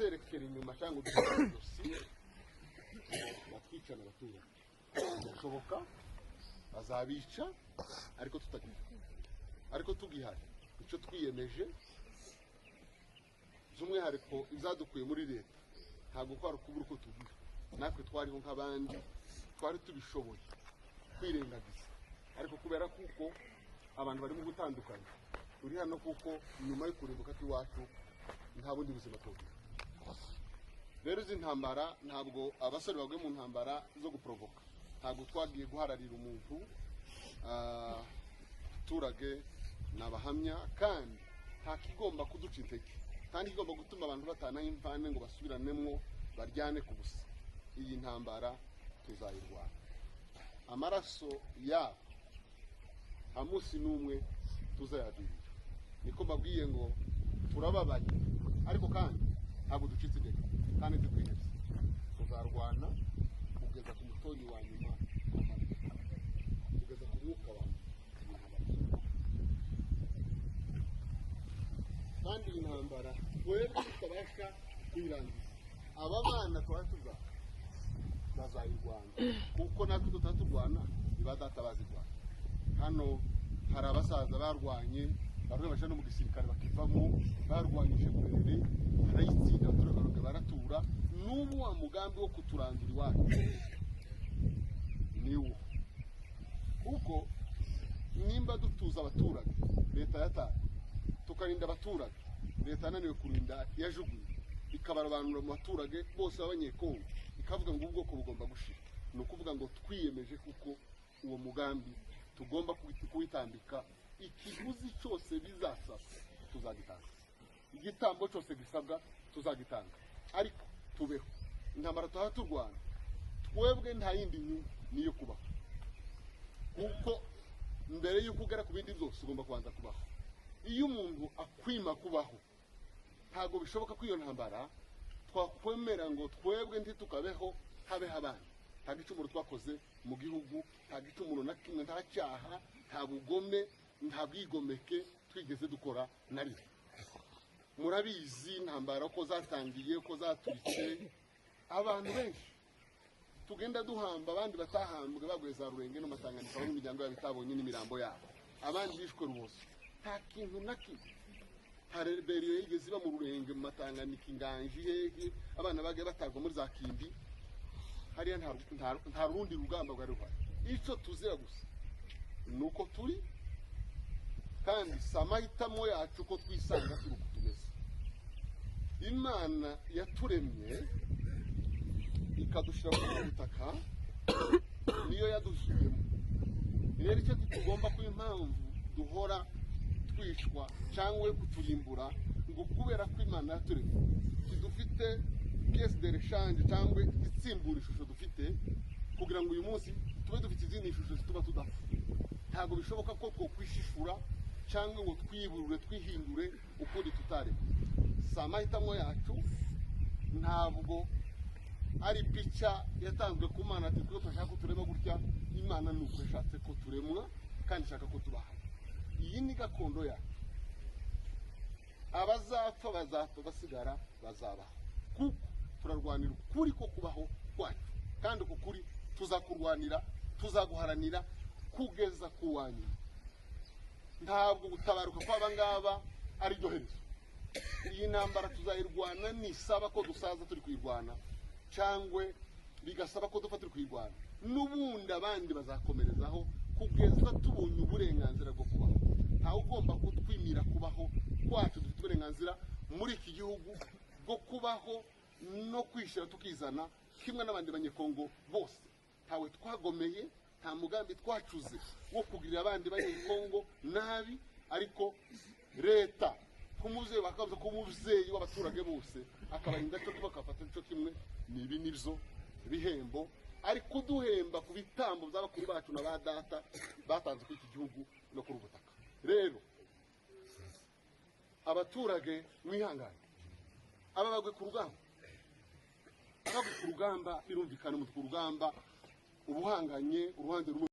Tuzerekera inyuma cyangwa dufate dosiye batwicana abaturage. Birashoboka bazabica, ariko tutagihari, ariko tugihari. Icyo twiyemeje by'umwihariko, ibyadukuye muri leta ntabwo kwari ukubura uko tugira. Natwe twariho nk'abandi, twari tubishoboye kwirengagiza, ariko kubera kuko abantu barimo gutandukana, turi hano kuko nyuma yo kurimbuka kw'iwacu nta bundi buzima tugira. Rero izi ntambara, ntabwo abasore baguye mu ntambara zo guporovoka, ntabwo twagiye guhararira umuntu. Abaturage ni abahamya, kandi nta kigomba kuduca intege, nta n'ikigomba gutuma abantu batanaho imvane ngo basubiranemo baryane ku busa. Iyi ntambara tuzayirwana, amaraso yabo nta munsi n'umwe tuzayavirira. Niko mbabwiye ngo turababaye, ariko kandi ntabwo ducitse intege kandi ntitwihebye. Tuzarwana kugeza ku mutonyi wa nyuma w'amaraso, kugeza ku mwuka wa nyuma. Kandi iyi ntambara twebwe tutabasha kuyirangiza, aba bana tuba tuza bazayirwana, kuko natwe tutaba turwana ni ba data bazirwana. Hano hari abasaza barwanye, bamwe baja no mu gisirikare bakivamo, barwanyije Murere barayitsinda, abaturage barongera baratura. N'ubu wa mugambi wo kuturandura iwacu niwo, kuko nimba dutuza abaturage leta yataye, tukarinda abaturage leta yananiwe kurinda, yajugunye ikabarobanura mu baturage bose b'Abanyekongo, ikavuga ngo ubwoko bugomba gushira, ni ukuvuga ngo twiyemeje kuko uwo mugambi tugomba kuwitambika. Ikiguzi cyose bizasaba tuzagitanga, igitambo cyose gisabwa tuzagitanga, ariko tubeho. Intambara tuba turwana twebwe nta yindi nyungu, niyo kubaho, kuko mbere y'uko ugera ku bindi byose ugomba kubanza kubaho. Iyo umuntu akwima kubaho, ntabwo bishoboka ko iyo ntambara twakwemera ngo twebwe ntitukabeho, habeho abandi. Nta gicumuro twakoze mu gihugu, nta gicumuro na kimwe, nta cyaha, nta bugome, nta bwigomeke twigeze dukora na rimwe. Murabizi intambara uko zatangiye, uko zaturitse, abantu benshi tugenda duhamba, abandi batahambwe baguye za Rurenge no Matanganika, bamwe imiryango yabo itabonye n'imirambo yabo, abandi bishwe rubozo. Nta kintu na kimwe, nta rébellion yigeze iba mu Rurenge, mu Matanganika, Inganji, hehe. Abana bagiye batabwa muri za Kindi hariya, nta rundi rugamba rwari ruhari. Icyo tuzira gusa ni uko turi, kandi si amahitamo yacu ko twisanga turi uko tumeze. Imana yaturemye ikadushyira kuri ubu butaka niyo yadushyizemo. Rero icyo tugomba kuba, impamvu duhora twishwa cyangwa kuturimbura, ngo kubera ko Imana yaturemye tidufite pièce de rechange cyangwa itsimbura ishusho dufite kugira ngo uyu munsi tube dufite izindi shusho zituma tudapfa. Ntabwo bishoboka ko twokwishishura cyangwa ngo twiburure, twihindure ukundi tutaremwe. Si amahitamo yacu, ntabwo ari pica yatanzwe ku Mana ati twe turashaka ko turema gutya. Imana ni uko yashatse ko turemwa, kandi ishaka ko tubaha. Iyi ni gakondo yacu. Abazapfa bazapfa, basigara bazabaho, kuko turarwanira ukuri ko kubaho kwacu, kandi uku kuri tuzakurwanira, tuzaguharanira kugeza ku wa nyuma. Ntabwo gutabaruka kw'aba ngaba ari ryo herezo. Iyi ntambara tuzayirwana, nisaba ko dusaza turi kuyirwana cyangwa bigasaba ko dupfa turi kuyirwana, n'ubundi abandi bazakomerezaho kugeza tubonye uburenganzira bwo kubaho. Ntawe ugomba kutwimira kubaho kwacu. Dufite uburenganzira muri iki gihugu bwo kubaho no kwishyira tukizana kimwe n'abandi Banyekongo bose. Ntawe twagomeye, nta mugambi twacuze wo kugirira abandi Banyekongo nabi, ariko leta k'umubyeyi bakavuze ko umubyeyi w'abaturage bose akabarinda cyo kimwe, akabafata cyo kimwe. Ni ibi nibyo bihembo ari kuduhemba ku bitambo by'abakuru bacu na ba data batanze kuri iki gihugu no kuri ubu butaka. Rero abaturage mwihangane, aba bagwe ku rugamba, abagwe ku rugamba, birumvikana umuntu ku rugamba ubuhanganye uruhande rumwe.